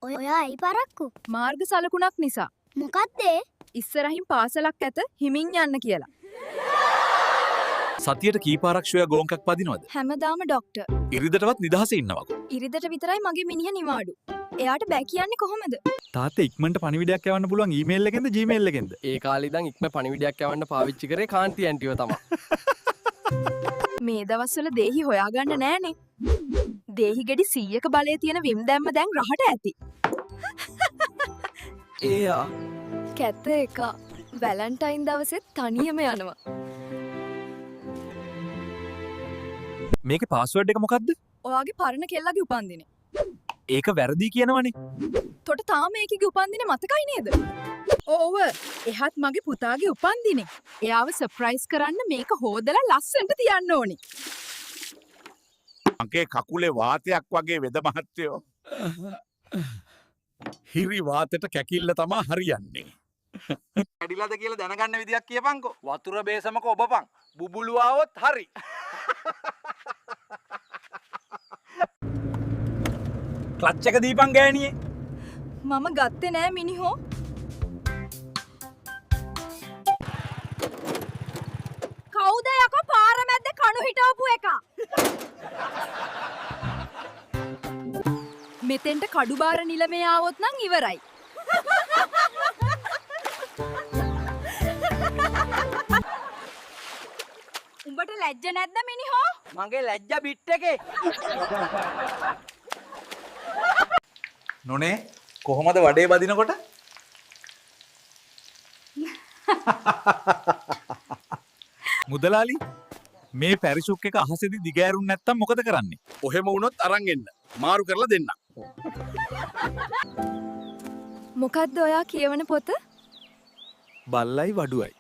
ඔයා ඇයි පරක්කු? මාර්ග සලකුණක් නිසා. මොකක්ද ඒ? ඉස්සරහින් පාසලක් ඇත හිමින් යන්න කියලා. සතියට කී පාරක් ශ්‍රේයා ගෝංකක් පදිනවද? හැමදාම ඩොක්ටර්. ඉරිදටවත් නිදහසේ ඉන්නවකෝ. ඉරිදට විතරයි මගේ මිනිහ නිවාඩු. එයාට බෑ කියන්නේ කොහොමද? තාත්තේ ඉක්මනට පණිවිඩයක් යවන්න පුළුවන් ඊමේල් එකෙන්ද Gmail එකෙන්ද? ඒ කාලේ ඉඳන් ඉක්ම පණිවිඩයක් යවන්න පාවිච්චි කරේ කාන්ති ඇන්ටිව තමයි. මේ දවස්වල දේහි හොයාගන්න නෑනේ. දේහි ගෙඩි 100ක බලය තියෙන විම් දැම්ම දැන් රහට ඇති. එයා කැත එක වැලන්ටයින් දවසෙත් තනියම යනවා. මේකේ පාස්වර්ඩ් එක මොකද්ද? ඔයාගේ පරණ කෙල්ලගේ උපන්දිනේ. ඒක වැරදි කියනවනේ. තොට තාම ඒකගේ උපන්දිනේ මතකයි නේද? ඔව්, එහත් මගේ පුතාගේ උපන්දිනේ. එයාව සර්ප්‍රයිස් කරන්න මේක හොදලා ලස්සනට තියන්න ඕනේ. මගේ කකුලේ වාතයක් වගේ වෙද මහත්තයෝ. හිරි වාතෙට කැකිල්ල තමා හරියන්නේ. කැඩිලාද කියලා දැනගන්න විදියක් කියපන්කෝ. වතුර බේසමක ඔබපන්. බුබුලු ආවොත් හරි. ක්ලච් එක දීපන් ගෑණියේ. මම ගත්තේ නෑ මිනිහෝ. කවුද යකෝ පාර මැද්ද කණු හිටවපු එක? මෙතෙන්ට කඩුබාර නිලමේ ආවොත් නම් ඉවරයි. උඹට ලැජ්ජ නැද්ද මිනිහෝ? මගේ ලැජ්ජා බිට් එකේ. නොනේ කොහොමද වඩේ බදිනකොට? මුදලාලි මේ පැරිසුක් එක අහසෙදි දිගෑරුම් නැත්තම් මොකද කරන්නේ? ඔහෙම වුණොත් අරන් එන්න. මාරු කරලා දෙන්න. මොකද්ද ඔයා කියවන පොත? බල්ලයි වඩුවයි.